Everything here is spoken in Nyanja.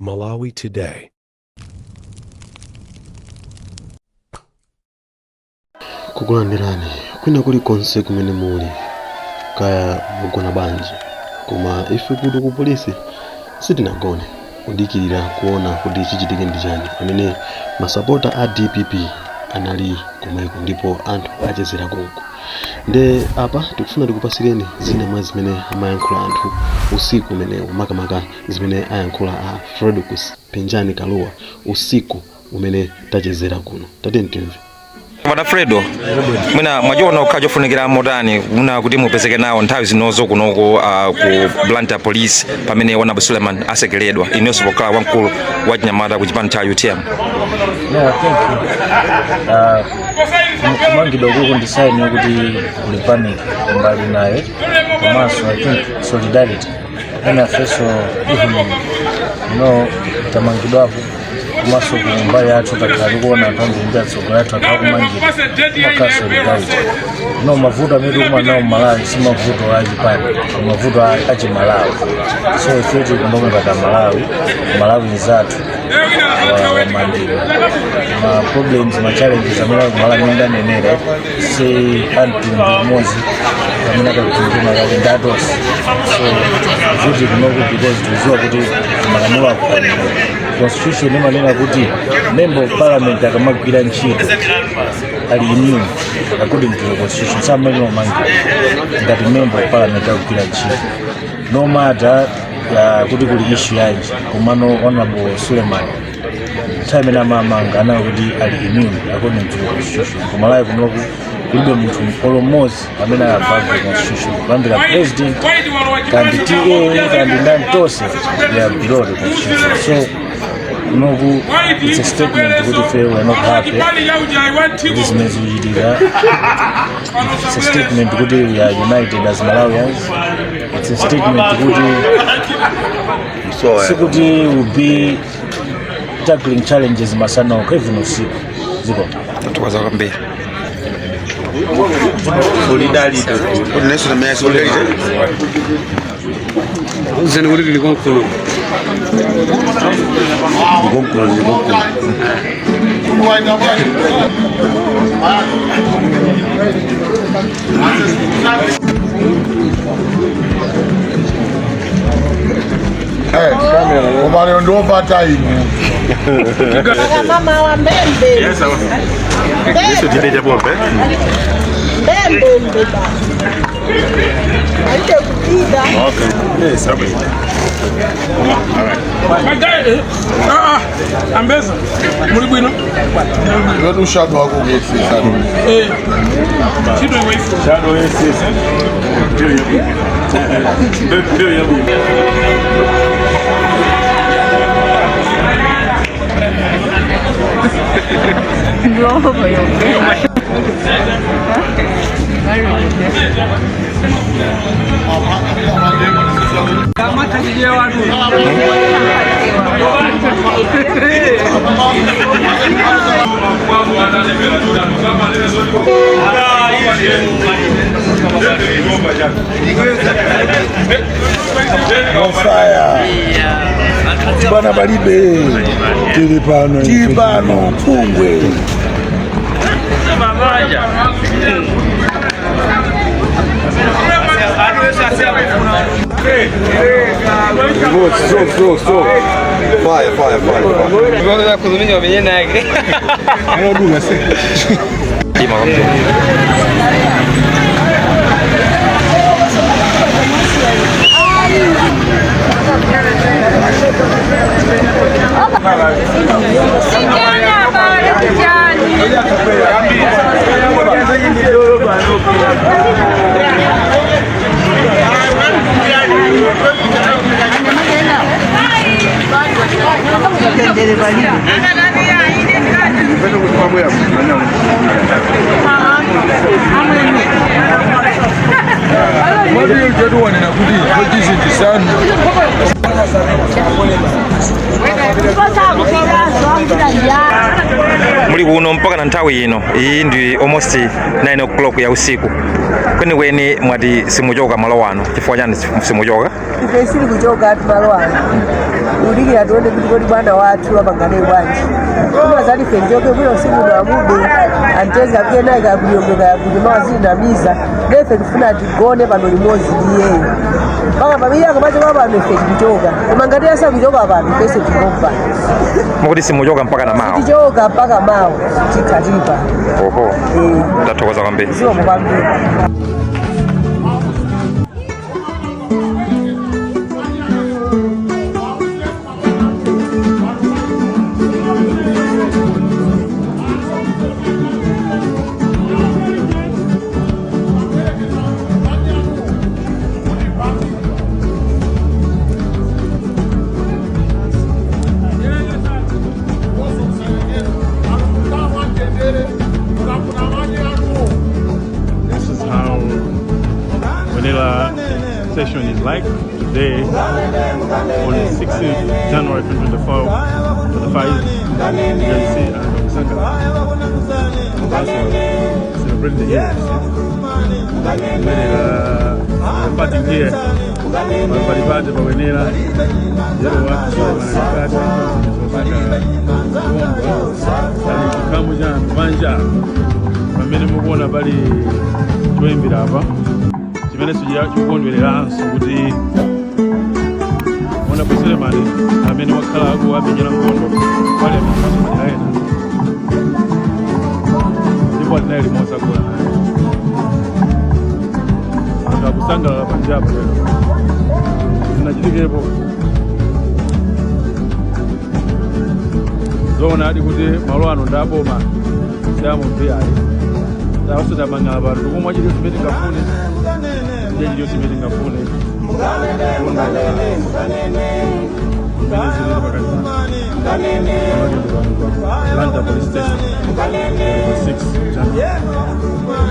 Malawi Today. Kukulandirani kwina kulikonse kumene muli, kaya mugona bwanji, koma ife kuno ku polisi sitinagone kudikirira kuona kuti chichitike ndi chani pamene masapota a DPP anali komweko ndipo anthu achezera konko. Nde apa tikufuna tikupasireni zina mwa zimene amayankhula anthu usiku umenewu, makamaka zimene ayankhula a Fredokiss Penjani Kalua usiku umene tachezera kuno. Tatiyeni timve. Bwana Fredo, mwina mwachiona kukhala chofunikira motani mwina kuti mupezeke nawo nthawi zinozo kunoko ku Blantyre Police pamene Honorable Suleiman asekeledwa, inenso pokhala wamkulu wa chinyamata ku chipani cha UTM? No, I think kumangidwa kuku ndi sign yokuti kuli panic mbali naye, komanso I think solidarity ena feso even tamangidwapo, komanso ku mbali yathu takhala tikuona anthu ambiri ndi atsogoleri athu akhala kumangidwa, kumakhala solidarity. No, mavuto amene tikumana nawo m'Malawi si mavuto a chipani, ni mavuto a chimalawi. So ife tili kuno ngati Amalawi, Malawi nzathu wamangidwa. Ma problems, ma challenges amene ali kumalawi, amene ndanenera, si amtundu umodzi amene akakutunduna kale ndatonse. So vuti kunoku because tikudziwa kuti malamulo akufanira. Constitution imanena kuti member of parliament akamagwira ntchito ali immune according to the constitution, samene omangidwa ngati member of parliament akugwira ntchito, no matter kuti kuli issue yanji. Komano Honorable Suleiman, nthawi imene amamanga anali kuti ali immune according to the constitution. Kumalawi kunoku kulibe munthu olo mmodzi amene ali above the constitution, kuyambira president kandi TA kandi ndani, tonse we are below the constitution. So kunoku it's a statement kuti ife we are not happy kuti zimene zikuchitika. It's a statement kuti we are united as Malawians. It's a statement kuti sikuti will be tackling challenges masana okha, even usiku ziko. Tathokoza kwambiri. Solidarity. Kuti national mayor solidarity. Uzeni kuti tili konkuno. Konkuno, ndi konkuno. Koma lero ndi overtime. Mama wa mbembe. Mbembe mbe ba. Aite kupida. Ambeza muli bwino? Lero ushado wako kuyesesa. Chidwe iwe. Shadow SS. Mbeu ya bwino. Mofaya. Bwana palibe. Tili pano. Tili pano pungwe. Stop, stop, stop. Fire, fire, fire, fire. Ima kwambiri. Kijana bale kijani. Mwadini chetu wanena kuti zoti zinthu Zanu. Muli kuno mpaka na nthawi ino, iyi ndi almost 9 o'clock ya usiku. Kwenikweni mwati simuchoka malo ano, chifukwa chani simuchoka? Ife sili kuchoka atu malo ano, kudikira tione kuti kodi bwana wathu apangane bwanji. Kumazati ife njoke bwino usiku uno amube anteza kuye naye kakuyongeka yakuti mawazinamiza nefe tifuna tigone pano limodzi ndi iyeyo mpaka pamene akamachoka pano ife tikuchoka, koma ngati asakuchoka pano ifenso tikobva. Mukuti simuchoka mpaka na mawa? Tichoka mpaka mawa, tikhatipa. Oho, ndathokoza kwambiri. Zikomo kwambiri. This is how Wenela session is like today on 16th January 2024, 25. You can see Osaka celebrating the years. Wenela party here, party party pa Wenela. Zero watu wanalipata ali chikamu cha anthu panja pamene mukuona pali choyimbira apa chimene chikukondwereranso kuti Honorable Suleiman amene wakhala akuwamenyera nkhondo parliament komanso madera ena, ndipo ali naye limodzi agona naye. Anthu akusangalala panjapa lero, zinachitikepo zoona adi kuti malo ano ndi aboma, si amunthu ayi. Tawasodamang'ala pano, tikumwa chilichonse chimene tingafune, kudya chilichonse chimene tingafune, zimene zilili pakati pano pa Blantyre Police Station, 6 January.